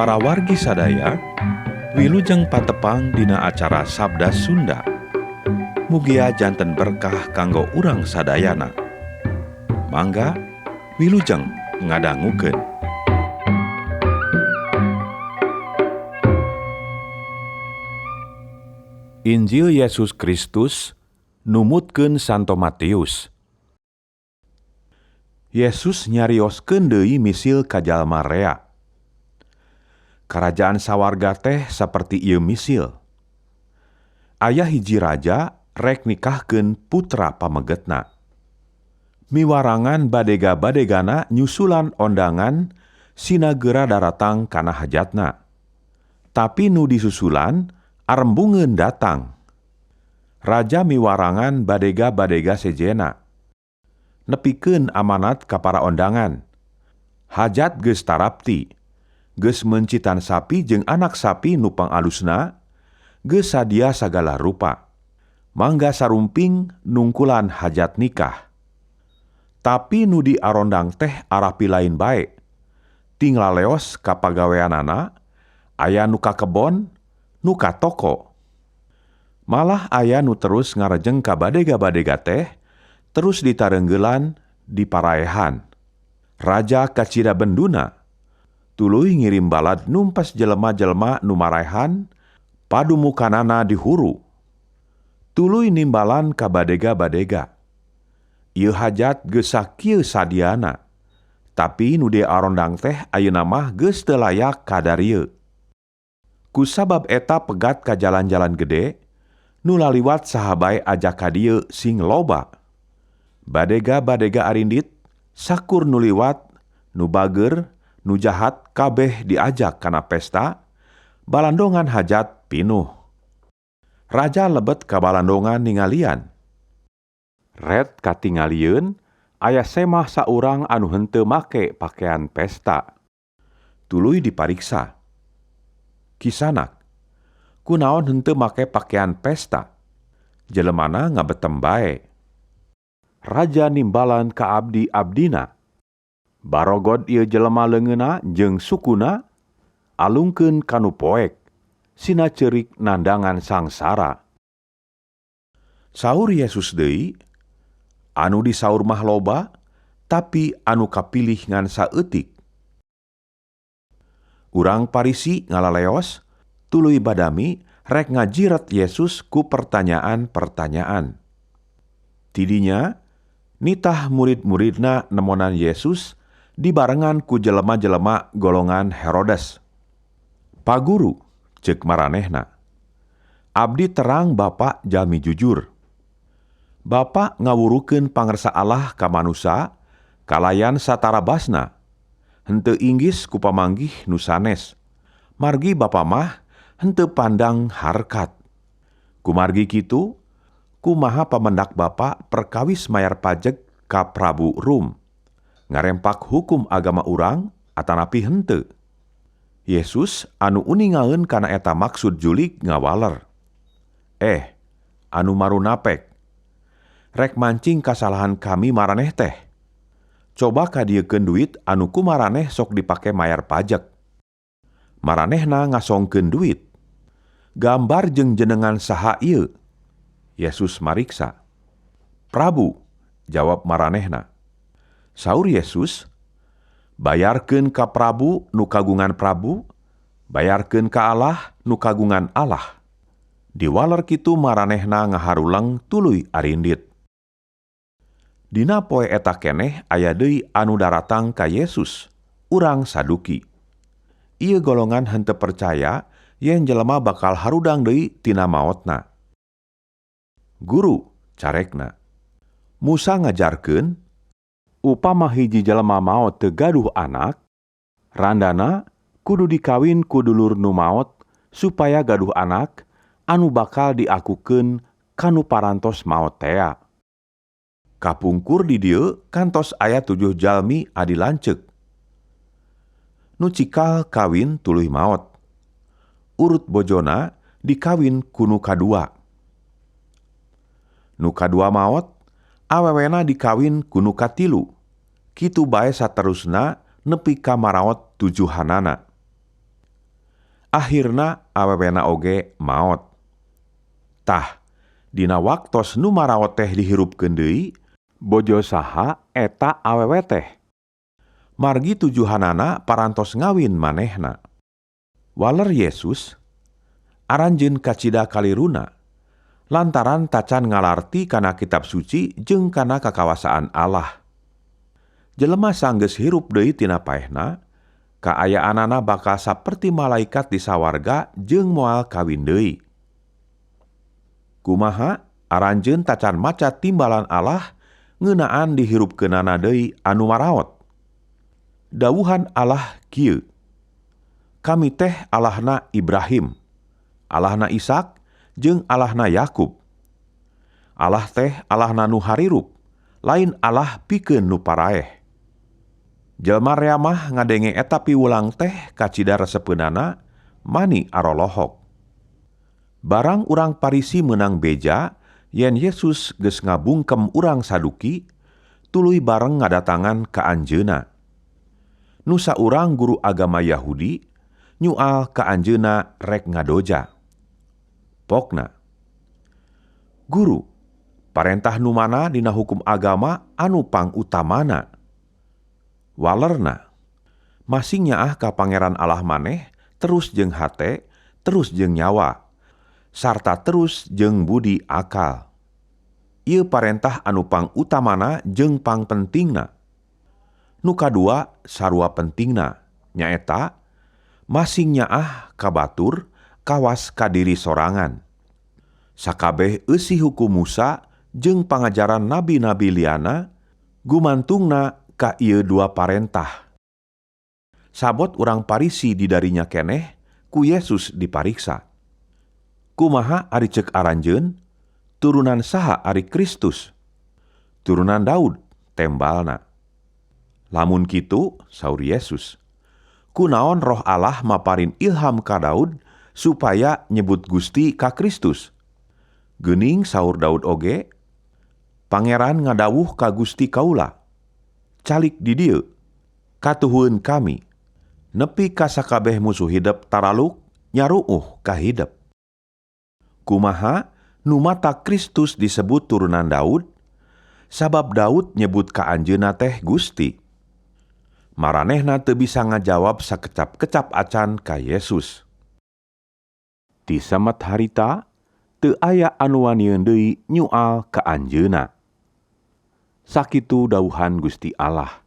Para wargi sadaya, wilujeng patepang dina acara Sabda Sunda. Mugia janten berkah kanggo urang sadayana. Mangga wilujeng ngadangukeun. Injil Yesus Kristus numutkeun Santo Matius. Yesus nyarioskeun deui misil ka jalma rea. Karajaan sawarga teh saperti ieu misil. Aya hiji raja rek nikahkeun putra pamegetna. Miwarangan badega-badegana nyusulan ondangan sina geura daratang kana hajatna. Tapi nu disusulan arembungeun datang. Raja miwarangan badega-badega sejenna. Nepikeun amanat ka para ondangan. Hajat geus tarapti. Geus meuncitan sapi jeung anak sapi nu pangalusna, geus sadia sagala rupa. Mangga sarumping nungkulan hajat nikah. Tapi nu diarondang teh arapi lain bae. Ting laleos ka pagaweanana, aya nu ka kebon, nu ka toko. Malah aya nu terus ngarejeng ka badega-badega teh, terus ditarenggeulan diparaehan. Raja kacida benduna, tuluy ngirim balad numpas jelema-jelema nu maraehan, padumukanana dihuru. Tuluy nimbalan ka badega-badega. Ieu hajat geus sakieu sadiana, tapi nu diarondang teh ayeuna mah geus teu layak ka darieu. Kusabab eta pegat ka jalan-jalan gede, nu laliwat saha bae ajak ka dieu sing loba. Badega-badega arindit, sakur nu liwat, nu bager, nu jahat kabeh diajak kana pesta, balandongan hajat pinuh. Raja lebet ka balandongan ningalian. Ret katingalieun aya semah saurang anu henteu make pakaian pesta. Tuluy dipariksa. Kisanak, kunaon henteu make pakaian pesta? Jelemana ngabetem bae. Raja nimbalan ka abdi-abdina. Barogod ieu jelema leungeunna jeung sukuna, alungkeun ka nu poek, sina ceurik nandangan sangsara. Saur Yesus deui, anu disaur mah loba, tapi anu kapilih ngan saeutik. Urang Parisi ngalaleos, tuluy badami rek ngajiret Yesus ku pertanyaan-pertanyaan. Tidinya, nitah murid-muridna nemonan Yesus dibarengan ku jelema-jelema golongan Herodes. Paguru, ceuk maranehna, abdi terang Bapa jalmi jujur. Bapa ngawurukeun pangersa Allah ka manusa kalayan satarabasna, henteu inggis ku pamanggih nu sanes. Margi Bapa mah henteu pandang harkat. Kumargi kitu, kumaha pamendak Bapa perkawis mayar pajek ka Prabu Rum, ngarempak hukum agama urang atanapi henteu. Yesus anu uningaeun kana eta maksud julig ngawaler. Anu marunapek, rek mancing kasalahan kami maraneh teh. Coba kadiekeun duit anu kumaraneh sok dipake mayar pajak. Maranehna ngasongkeun duit. Gambar jeung jenengan saha ieu? Yesus mariksa. Prabu, jawab maranehna. Saur Yesus, bayarkeun ka Prabu nu kagungan Prabu, bayarkeun ka Allah nu kagungan Allah. Diwaler kitu maranehna ngaharuleng tuluy arindit. Dina poe eta keneh aya deui anu daratang ka Yesus, urang Saduki. Ieu golongan henteu percaya yen jelema bakal harudang deui tina maotna. Guru, carekna, Musa ngajarkeun, upama hiji jelema maot teu gaduh anak, randana kudu dikawin ku dulur nu maot supaya gaduh anak anu bakal diakukeun kanu parantos maot tea. Kapungkur di dieu kantos aya 7 jalmi adi lanceuk. Nu cikal kawin tuluy maot. Urut bojona dikawin ku nu kadua. Nu kadua maot, awewena dikawin ku nu katilu. Kitu bae saterusna nepi ka maraot tujuhanana. Akhirna awewena oge maot. Tah, dina waktos nu maraot teh dihirupkeun deui, bojo saha eta awewe teh? Margi tujuhanana parantos ngawin manehna. Waler Yesus, aranjeun kacida kaliruna, lantaran tacan ngalarti kana kitab suci jeung kana kakawasaan Allah. Jelema sanggeus hirup deui tina paehna, kaayaanana bakal saperti malaikat di sawarga jeung moal kawin deui. Kumaha aranjeun tacan maca timbalan Allah ngeunaan dihirupkeunana deui anu maraot? Dawuhan Allah kieu, Kami teh Allahna Ibrahim, Allahna Ishak, jeung Allahna Yakub. Allah teh Allahna nu harirup, lain Allah pikeun nu paraeh. Jelma rea mah ngadenge eta piwulang teh kacida resepeunana mani arolohok. Barang urang Parisi meunang beja yen Yesus geus ngabungkem urang Saduki, tuluy bareng ngadatangan ka anjeunna. Nu saurang guru agama Yahudi nyual ka anjeunna rek ngadoja. Pokna, Guru, parentah nu mana dina hukum agama anu pangutamana? Walerna, masing nyaah ka Pangeran Allah maneh terus jeung hate, terus jeung nyawa, sarta terus jeung budi akal. Ieu parentah anu pangutamana jeung pangpentingna. Nu kadua sarua pentingna, nyaeta masing nyaah ka batur kawas ka diri sorangan. Sakabeh eusi hukum Musa jeung pangajaran nabi-nabi liana gumantungna ka ieu dua parentah. Sabot urang Parisi di darinya keneh ku Yesus dipariksa. Kumaha ari ceuk aranjeun? Turunan saha ari Kristus? Turunan Daud tembalna. Lamun kitu, saur Yesus, kunaon Roh Allah maparin ilham ka Daud supaya nyebut Gusti ka Kristus? Geuning saur Daud oge, Pangeran ngadawuh ka Gusti kaula, calik di dieu, katuhueun kami, nepi ka sakabeh musuh hidep taraluk nyaruuh ka hidep. Kumaha nu mata Kristus disebut turunan Daud? Sabab Daud nyebut ka anjeunna teh Gusti. Maranehna teu bisa ngajawab sakecap-kecap acan ka Yesus. Ti samet harita teu aya anu wanieun deui nyual ka anjeunna. Sakitu dawuhan Gusti Allah.